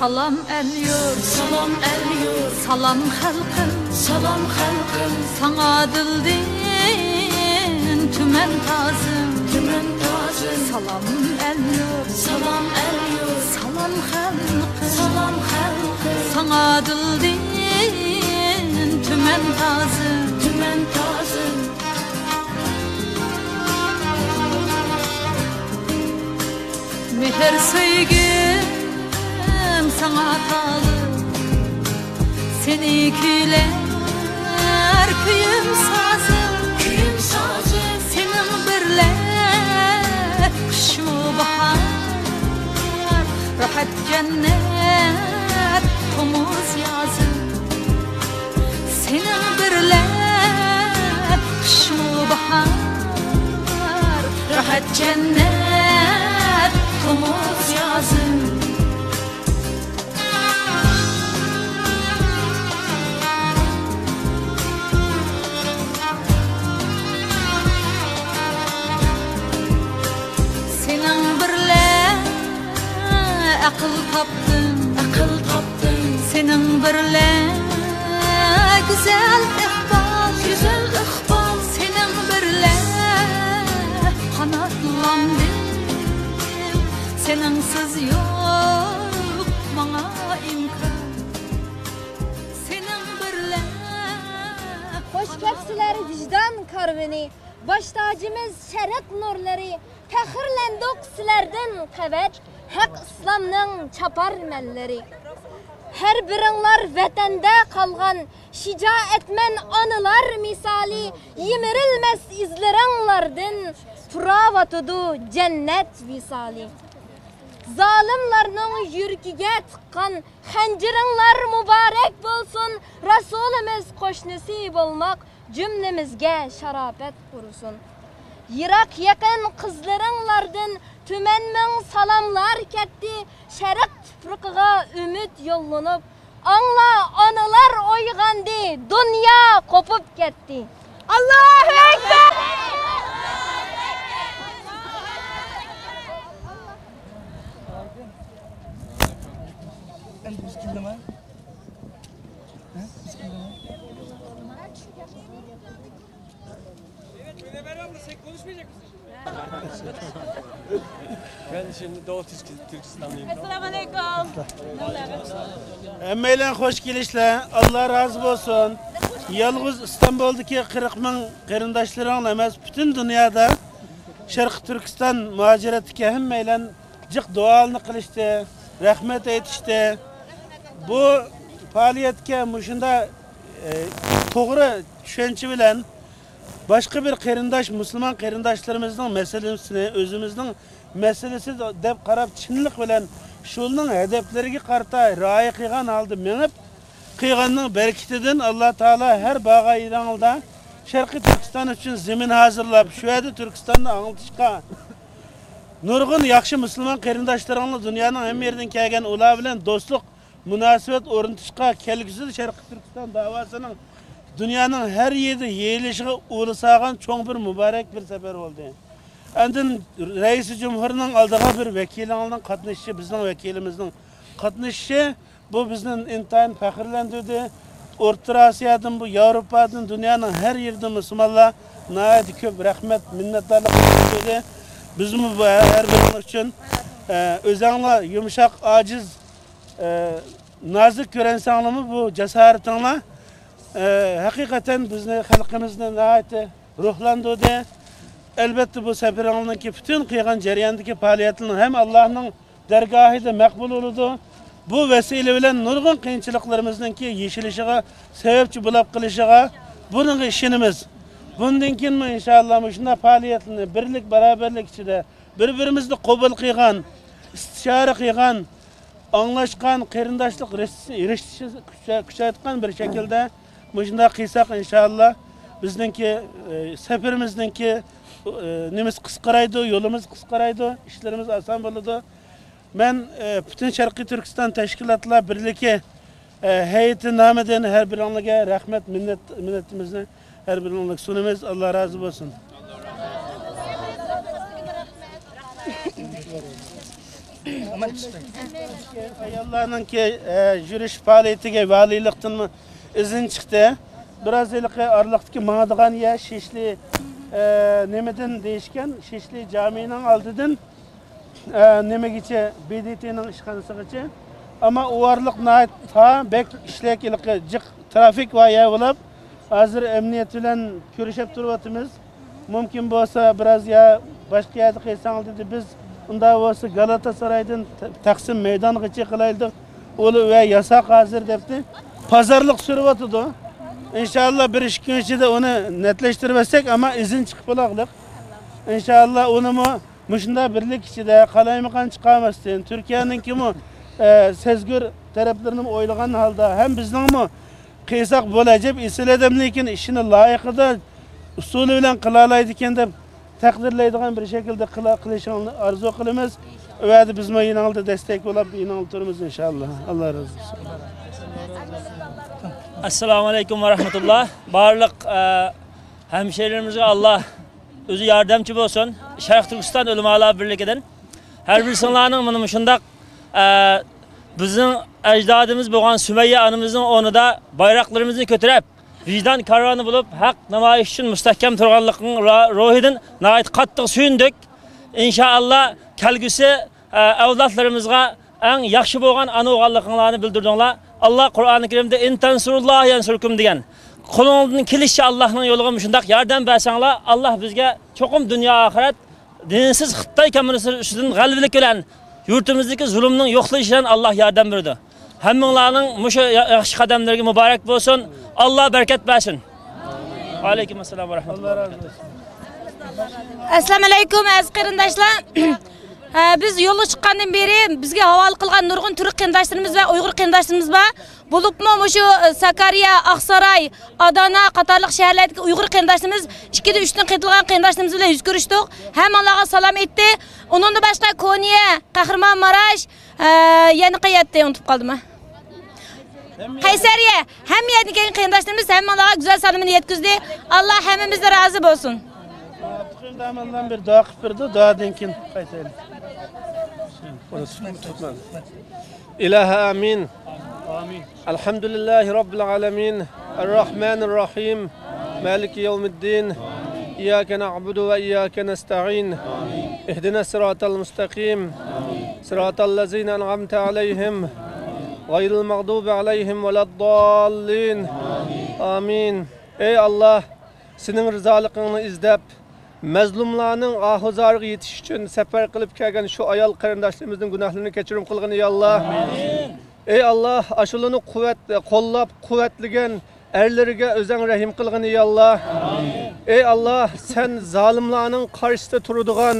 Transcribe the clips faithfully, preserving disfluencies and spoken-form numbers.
سالام ئەل يۇرت، سالام ئەل يۇرت، سالام خەلقىم، سالام خەلقىم، ساڭا دىلدىن تۈمەن تازىم، تۈمەن تازىم. سالام ئەل يۇرت، سالام ئەل يۇرت، سالام خەلقىم، سالام خەلقىم، ساڭا دىلدىن تۈمەن تازىم، تۈمەن تازىم. مېھىر سۆيگۈم ساڭا تالىپ، سېنى كۈيلەر كۈيۈم سازىم، كۈيۈم سازىم. سېنىڭ بىرلە قىشمۇ باھار، راھەت جەننەت تومۇز يازىم. سېنىڭ بىرلە قىشمۇ باھار، راھەت جەننەت تومۇز يازىم. سېنىڭ بىرلە ئەقىل تاپتىم، ئەقىل تاپتىم. سېنىڭ بىرلە گۈزەل ئىقبال، گۈزەل ئىقبال. سېنىڭ بىرلە قاناتلاندىم. سېنىڭسىز يوق ماڭا ئىمكان. سېنىڭ بىرلە. خوش كەپسىلەر ۋىجدان كارۋىنى، باش تاجىمىز شەرق نۇرلىرى، پەخىرلەندۇق سىلەردىن قەۋەت، ھەق ئىسلامنىڭ چاپارمەنلىرى. ھەر بىرىڭلار ۋەتەندە قالغان شىجائەتمەن ئانىلار مىسالى، يىمىرىلمەس ئىزلىرىڭلاردىن پۇراۋاتىدۇ جەننەت ۋىسالى. زالىملارنىڭ يۈرىكىگە تىققان خەنجىرىڭلار مۇبارەك بولسۇن، رەسۇلىمىز قوشنىسى بولماق جۈملىمىزگە شاراپەت قۇرۇسۇن. يىراق يېقىن قىزلىرىڭلاردىن تۈمەن مىڭ سالاملار كەتتى، شەرق تۇپرىقىغا ئۈمىد يوللىنىپ، ئاڭلا ئانىلار ئويغاندى، دۇنيا قوپۇپ كەتتى. ئاللاھۇ ئەكبەر! Endi biz kimdeme? He? Biz kimdeme? Ben şimdi Doğu Türk-, Türkistanlıyım. Esselamu aleyküm. ھەممەيلەن خوش كېلىشلەر، ئاللا رازى بولسۇن. يالغۇز ئىستانبۇلدىكى قىرىق مىڭ قېرىنداشلىرىڭلا ئەمەس، پۈتۈن دۇنيادا شەرقىي تۈركىستان مۇھاجىرەتتىكى ھەممەيلەن جىق دۇئالىنى قىلىشتى، رەھمەت ئېيتىشتى. بۇ پائالىيەتكە مۇشۇنداق، ئە، توغرا چۈشەنچە بىلەن باشقا بىر قېرىنداش، مۇسۇلمان قېرىنداشلىرىمىزنىڭ مەسىلىسىنى ئۆزىمىزنىڭ مەسىلىسى دەپ قاراپ، چىنلىق بىلەن شۇنىڭ ھەدەپلىرىگە قارىتا رىئايە قىلغان ھالدا مېڭىپ، قىلغاننىڭ بەرىكىتىدىن ئاللا تائالا ھەر بارغان يېرىڭلاردا شەرقىي تۈركىستان ئۈچۈن زېمىن ھازىرلاپ، شۇ يەردە تۈركىستاننى ئاڭلىتىشقا، نۇرغۇن ياخشى مۇسۇلمان قېرىنداشلىرىڭلار دۇنيانىڭ ھەممە يېرىدىن كەلگەن، ئۇلار بىلەن دوستلۇق مۇناسىۋەت ئورنىتىشقا، كەلگۈسىدە شەرقىي تۈركىستان داۋاسىنىڭ دۇنيانىڭ ھەر يېرىدە يېيىلىشىغا ئۇل سالغان چوڭ بىر مۇبارەك بىر سەپەر بولدى. ئاندىن رەئىسى جۇمھۇرنىڭ ئالدىغا بىر ۋەكىلىڭىزنىڭ قاتنىشىشى، بىزنىڭ ۋەكىلىمىزنىڭ قاتنىشىشى، بۇ بىزنى ئىنتايىن پەخىرلەندۈردى. ئوتتۇرا ئاسىيادىن، بۇ ياۋروپادىن، دۇنيانىڭ ھەر يېرىدىن مۇسۇلمانلار ناھايىتى كۆپ رەھمەت، مىننەتدارلىق بىلدۈردى. بىزمۇ بۇ ھەر بىرىڭلار ئۈچۈن، ئە، ئۆزەڭلار يۇمشاق، ئاجىز، ئە، نازۇك كۆرۈنسەڭلارمۇ، بۇ جاسارىتىڭلار، ئە، ھەقىقەتەن بىزنى، خەلقىمىزنى ناھايىتى روھلاندۇردى. ئەلۋەتتە، بۇ سەپىرىڭلارنىڭكى پۈتۈن قىلغان جەرياندىكى پائالىيەتلىرىڭ ھەم ئاللانىڭ دەرگاھىدا مەقبۇل بولىدۇ. بۇ ۋەسىلە بىلەن نۇرغۇن قىيىنچىلىقلىرىمىزنىڭكى يېشىلىشىغا سەۋەبچى بولاپ قېلىشىغا بۇنىڭغا ئىشىنىمىز. بۇندىن كېيىنمۇ ئىنشائاللا مۇشۇنداق پائالىيەتلەرنى بىرلىك، باراۋەرلىك ئىچىدە بىر-بىرىمىزنى قوبۇل قىلغان، ئىستىشارە قىلغان، ئاڭلاشقان، قېرىنداشلىق رىشتىسى، رىشتىسى كۈچە-، كۈچەيتقان بىر شەكىلدە مۇشۇنداق قىلساق، ئىنشائاللا، بىزنىڭكى، ئە، سەپىرىمىزنىڭكى، ئە، نېمىسى قىسقىرايدۇ، يولىمىز قىسقىرايدۇ، ئىشلىرىمىز ئاسان بولىدۇ. مەن، ئە، پۈتۈن شەرقىي تۈركىستان تەشكىلاتلار بىرلىكى، ئە، ھەيئىتى نامىدىن ھەر بىرىڭلارگە رەھمەت، مىننەت، مىننىتىمىزنى ھەر بىرىڭلارغا سۇنىمىز. ئاللا رازى بولسۇن. ئاياللارنىڭكى، ئە، يۈرۈش پائالىيىتىگە ۋالىيلىقتىنمۇ ئىزىن چىقتى. بىراز ھېلىقى ئارىلىقتىكى ماڭىدىغان يەر شىشلى، ئە، نېمىدىن دېيىشكەن، شىشلى جامىنىڭ ئالدىدىن، ئە، نېمىگىچە، بې دې تېنىڭ ئىشخانىسىغىچە. ئەمما ئۇ ئارىلىق ناھايىتى تار، بەك ئىشلەك ھېلىقى جىق ترافىك بار يەر بولۇپ، ھازىر ئەمنىيەت بىلەن كۆرۈشۈپ تۇرۇۋاتىمىز. مۇمكىن بولسا بىراز يا باشقا يەردە قىلساڭلار دېدى. بىز ئۇنداق بولسا گالاتاسارايدىن ت-، تەقسىم مەيدانغىچە قىلايلى دېدۇق. ئۇلار ۋە ياساق ھازىر دەپتۇ. پازارلىق سۈرۈۋاتىدۇ. ئىنشاللا بىر ئىككى كۈن ئىچىدە ئۇنى نەتلەشتۈرۈۋەتسەك، ئەمما ئىزىن چىقىپ بولاقلىق. ئىنشاللا ئۇنىمۇ مۇشۇنداق بىرلىك ئىچىدە قالايمىقان چىقارماستىن، تۈركىيەنىڭكىمۇ، ئە، سەزگۈر تەرەپلىرىنىمۇ ئويلىغان ھالدا ھەم بىزنىڭمۇ قىلساق بولىدۇ، ئەجەب ئېسىل ئادەم، لېكىن ئىشىنى لايىقىدا، ئۇسۇلى بىلەن قىلالايدىكەن دەپ تەقدىرلەيدىغان بىر شەكىلدە قىلا-، قىلىشىڭلارنى ئارزۇ قىلىمىز. ئۇ يەردە بىزمۇ يېنىڭلاردا دەستەك بولاپ، يېنىڭلاردا تۇرىمىز، ئىنشاللا. ئاللا رازى بولسۇن. ئەسسالامۇ ئەلەيكۇم ۋە رەھمەتۇللا. بارلىق، ئە، ھەمشىرىلىرىمىزگە ئاللا ئۆزى ياردەمچى بولسۇن. شەرق تۈركىستان ئۆلىمالار بىرلىكىدىن. ھەر بىرسىڭلارنىڭ مانا مۇشۇنداق، ئە، بىزنىڭ ئەجدادىمىز بولغان سۈمەييە ئانىمىزنىڭ ئورنىدا بايراقلىرىمىزنى كۆتۈرۈپ، ۋىجدان كارۋانى بولۇپ، ھەق نامايىش ئۈچۈن مۇستەھكەم تۇرغانلىقىنىڭ را-، روھىدىن ناھايىتى قاتتىق سۆيۈندۇق. ئىنشائاللا، كەلگۈسى، ئە، ئەۋلادلىرىمىزغا ئەڭ ياخشى بولغان ئانا بولغانلىقىڭلارنى بىلدۈردۈڭلار. ئاللا قۇرئانى كەرىمدە، «ئىن تەنسۇرۇللاھە يەنسۇركۇم» دېگەن. قولۇڭدىن كېلىشىچە ئاللانىڭ يولىغا مۇشۇنداق ياردەم بەرسەڭلار، ئاللا بىزگە چوقۇم دۇنيا ئاخىرەت دىنسىز خىتاي كوممۇنىستلىرى ئۈستىدىن غەلىبىلىك بىلەن يۇرتىمىزدىكى زۇلۇمنىڭ يوقىلىشى بىلەن ئاللا ياردەم بېرىدۇ. ھەممىڭلارنىڭ مۇشۇ يا-، ياخشى قەدەملىرىگە مۇبارەك بولسۇن. ئاللا بەرىكەت بەرسۇن. ۋەئەلەيكۇم ئەسسالام ۋە رەھمەتۇللا. ئەسسالامۇ ئەلەيكۇم، ئەزىز قېرىنداشلار. ھە، بىز يولغا چىققاندىن بېرى بىزگە ھاۋالە قىلغان نۇرغۇن تۈرك قېرىنداشلىرىمىز ۋە ئۇيغۇر قېرىنداشلىرىمىز بار. بولۇپمۇ مۇشۇ، ئە، ساكارىيە، ئاقساراي، ئادانا قاتارلىق شەھەرلەردىكى ئۇيغۇر قېرىنداشلىرىمىز ئىككىدىن، ئۈچتىن قېتىلغان قېرىنداشلىرىمىز بىلەن يۈز كۆرۈشتۇق. ھەممىڭلارغا سالام ئېيتتى. ئۇنىڭدىن باشقا كونىيە، قەھرىمانماراش، ئە، يەنە قەيەتتە ئۇنتۇپ قالدىم. قەيسەرىيە، ھەممە يەردىن كەلگەن قېرىنداشلىرىمىز ھەممىڭلارغا گۈزەل سالىمىنى يەتكۈزدى. ئاللا ھەممىمىزدىن رازى بولسۇن. پىقىر داموللام بىر دۇئا قىلىپ بېرىدۇ، دۇئادىن كېيىن قايتايلى. ئىلاھە ئامىن. ئامىن. الحمد لله رب العالمين، الرحمن الرحيم، مالك يوم الدين، إياك نعبد وإياك نستعين، اهدنا الصراط المستقيم، صراط الذين أنعمت عليهم، غير المغضوب عليهم ولا الضالين. آمين. ئەي ئاللا، سېنىڭ رىزالىقىڭنى ئىزدەپ، مەزلۇملارنىڭ ئاھۇزارىغا يېتىش ئۈچۈن سەپەر قىلىپ كەلگەن شۇ ئايال قېرىنداشلىرىمىزنىڭ گۇناھلىرىنى كەچۈرۈم قىلغىن، ئى ئاللا. ئەي ئاللا، ئاشۇلارنى قۇۋۋەت، قوللاپ، قۇۋۋەتلىگەن ئەرلىرىگە ئۆزەڭ رەھىم قىلغىن، ئى ئاللا. ئەي ئاللا، سەن زالىملارنىڭ قارشىسىدا تۇرىدىغان،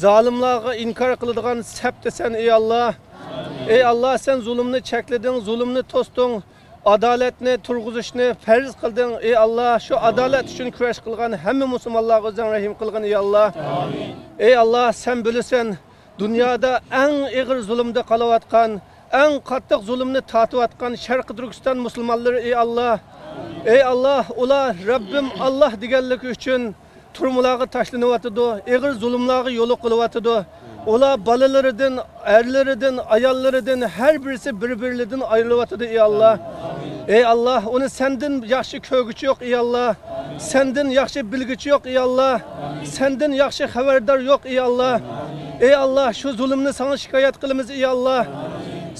زالىملارغا ئىنكار قىلىدىغان سەپتىسەن، ئى ئاللا. ئەي ئاللا، سەن زۇلۇمنى چەكلىدىڭ، زۇلۇمنى توستۇڭ. ئادالەتنى تۇرغۇزۇشنى پەرز قىلدىڭ، ئى ئاللا. شۇ ئادالەت ئۈچۈن كۈرەش قىلغان ھەممە مۇسۇلمانلارغا ئۆزۈڭ رەھىم قىلغىن، ئى ئاللا. ئەي ئاللا، سەن بىلىسەن، دۇنيادا ئەڭ ئېغىر زۇلۇمدا قېلىۋاتقان، ئەڭ قاتتىق زۇلۇمنى تارتىۋاتقان شەرقىي تۈركىستان مۇسۇلمانلىرى، ئى ئاللا. ئەي ئاللا، ئۇلار رەببىم ئاللا دېگەنلىكى ئۈچۈن تۈرمىلەرگە تاشلىنىۋاتىدۇ، ئېغىر زۇلۇملارغا يولۇقۇلۇۋاتىدۇ. ئۇلار بالىلىرىدىن، ئەرلىرىدىن، ئاياللىرىدىن ھەر بىرسى بىر-بىرلىرىدىن ئايرىلىۋاتىدۇ، ئى ئاللا. ئەي ئاللا، ئۇنى سەندىن ياخشى كۆرگۈچى يوق، ئى ئاللا. سەندىن ياخشى بىلگۈچى يوق، ئى ئاللا. سەندىن ياخشى خەۋەردار يوق، ئى ئاللا. ئەي ئاللا، شۇ زۇلۇمنى ساڭا شىكايەت قىلىمىز، ئى ئاللا.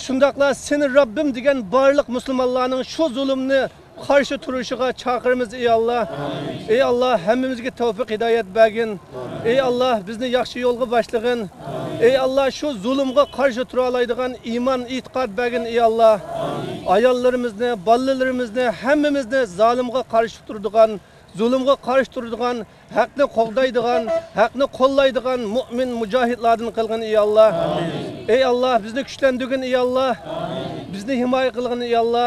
شۇنداقلا سېنى رەببىم دېگەن بارلىق مۇسۇلمانلارنىڭ شۇ زۇلۇمنى قارشى تۇرۇشىغا چاقىرىمىز، ئى ئاللا. ئى ئاللا، ھەممىمىزگە تەۋپىق ھىدايەت بەرگىن. ئى ئاللا، بىزنى ياخشى يولغا باشلىغىن. ئى ئاللا، شۇ زۇلۇمغا قارشى تۇرالايدىغان ئىمان، ئېتىقاد بەرگىن، ئى ئاللا. ئاياللىرىمىزنى، بالىلىرىمىزنى، ھەممىمىزنى زالىمغا قارشى تۇرىدىغان، زۇلۇمغا قارشى تۇرىدىغان، ھەقنى قوغدايدىغان، ھەقنى قوللايدىغان مۇئمىن مۇجاھىدلاردىن قىلغىن، ئى ئاللا. ئەي ئاللا، بىزنى كۈچلەندۈرگىن، ئى ئاللا. بىزنى ھىمايە قىلغىن، ئى ئاللا.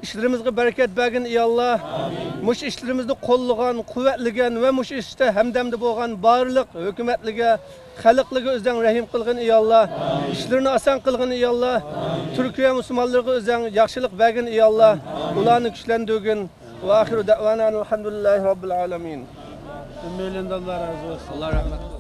ئىشلىرىمىزغا بەرىكەت بەرگىن، ئى ئاللا. مۇشۇ ئىشلىرىمىزنى قوللىغان، قۇۋۋەتلىگەن ۋە مۇشۇ ئىشتا ھەمدەمدە بولغان بارلىق ھۆكۈمەتلىرىگە، خەلقلىرىگە ئۆزەڭ رەھىم قىلغىن، ئى ئاللا. ئىشلىرىنى ئاسان قىلغىن، ئى ئاللا. تۈركىيە مۇسۇلمانلىرىغا ئۆزەڭ ياخشىلىق بەرگىن، ئى ئاللا. ئۇلارنى كۈچلەندۈرگىن. ۋە ئاخىرۇ دەئۋانا ئەلھەمدۇلىللاھى رەببىل ئالەمىن. ھەممەيلەندىن ئاللا رازى بولسۇن. ئاللا رەھمەت قىلسۇن.